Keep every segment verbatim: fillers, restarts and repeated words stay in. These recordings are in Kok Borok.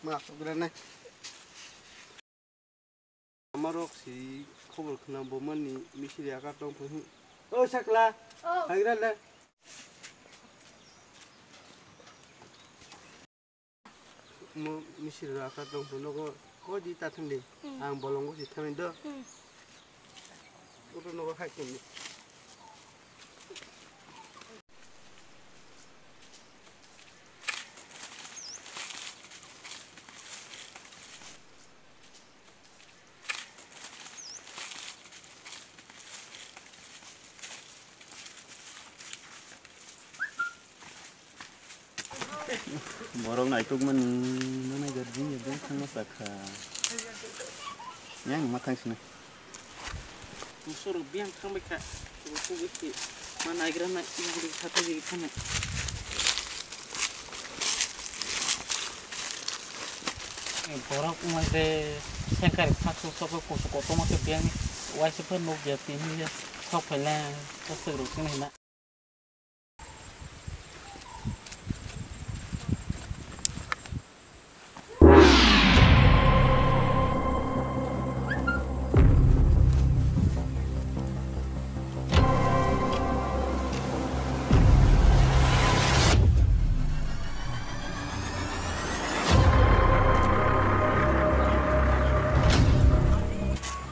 Asukgranai. Amarok si khobor khna bo mani misiri akar tong phi. O sakla. Oh. Haigra le. Mo misiri akar tong phi nogo ko di ta thang di. Hmm. Ang bolongo si thang do. Hmm. Uro nogo hai tong. Borok naitukmani, nwnai gari jini jani thangma sakha. Yang ma thang sini. Musorok biyang thangbai kha. Rukugwi si ma naigra nai, yang ri kha tei ri kha nai. Borok wngmai de sengkari thangsu sokhe kusu kotorma khe biyang waisa phano nukya tini sok phaila kwchwk rok chini hwnna.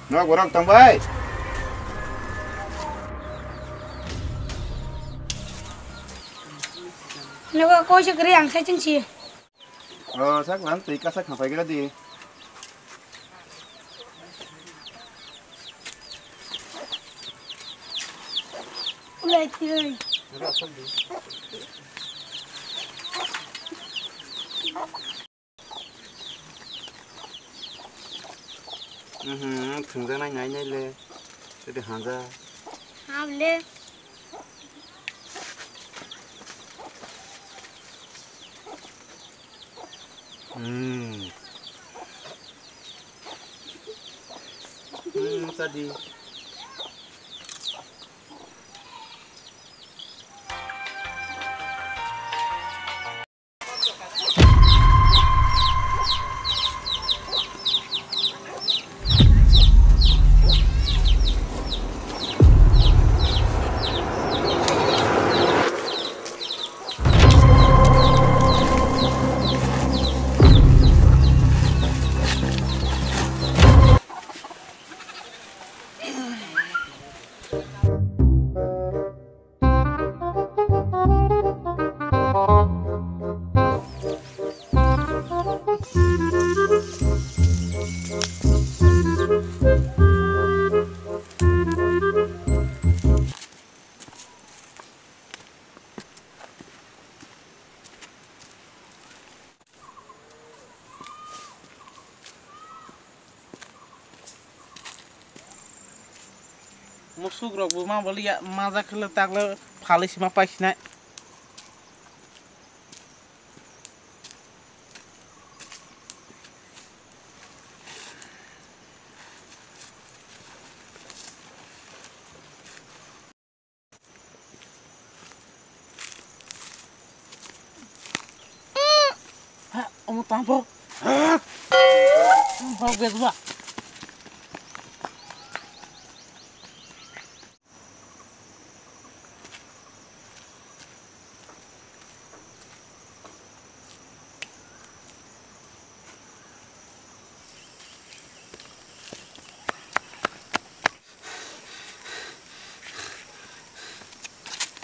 Nok borok tong bai. Nogo koisa kwrwi ang sai chwng si. O sak lang twi kasa khapai gra di. Ulai twi. Mhm, thwngjaknai nai nai le. Tei hanja. Ham le. Hmm. Hmm, tadi. Musuk rok bo ma boli ya, maja khwlwk taklwk phalwi sima paisinai. Ha, omo tamo. Ha. Bok bezwa.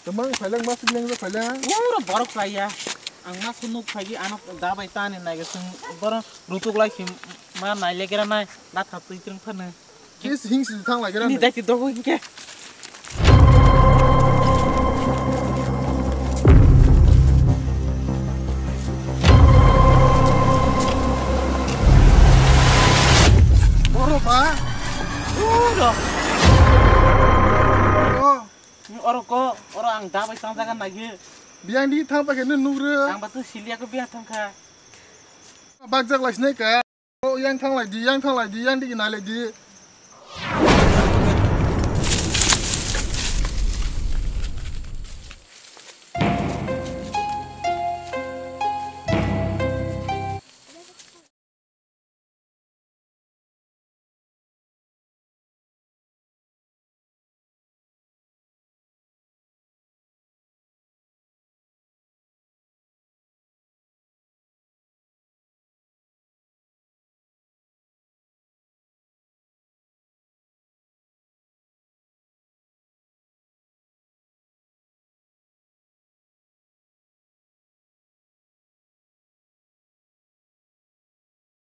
Tamang phailak masuk leng phailak. Uro borok khlaiya. Ang masuk nuk phaigi ano da bai tani naiga sung borok rutuk lai sim ma nai legra nai da thap twi tring phano. Kis hing si thang lai gra nai. Ni dai ti dogo ke. Oro ba. Uro. Oro. Oro ko, oro ang da bai tang jaga nagi. Biyang di thang pa khe nung nugre. Ang ba tu silia ko biyang thang kha. Bak jak lai sinai ka. O yang thang lai di, yang thang lai di, yang di nai lai di.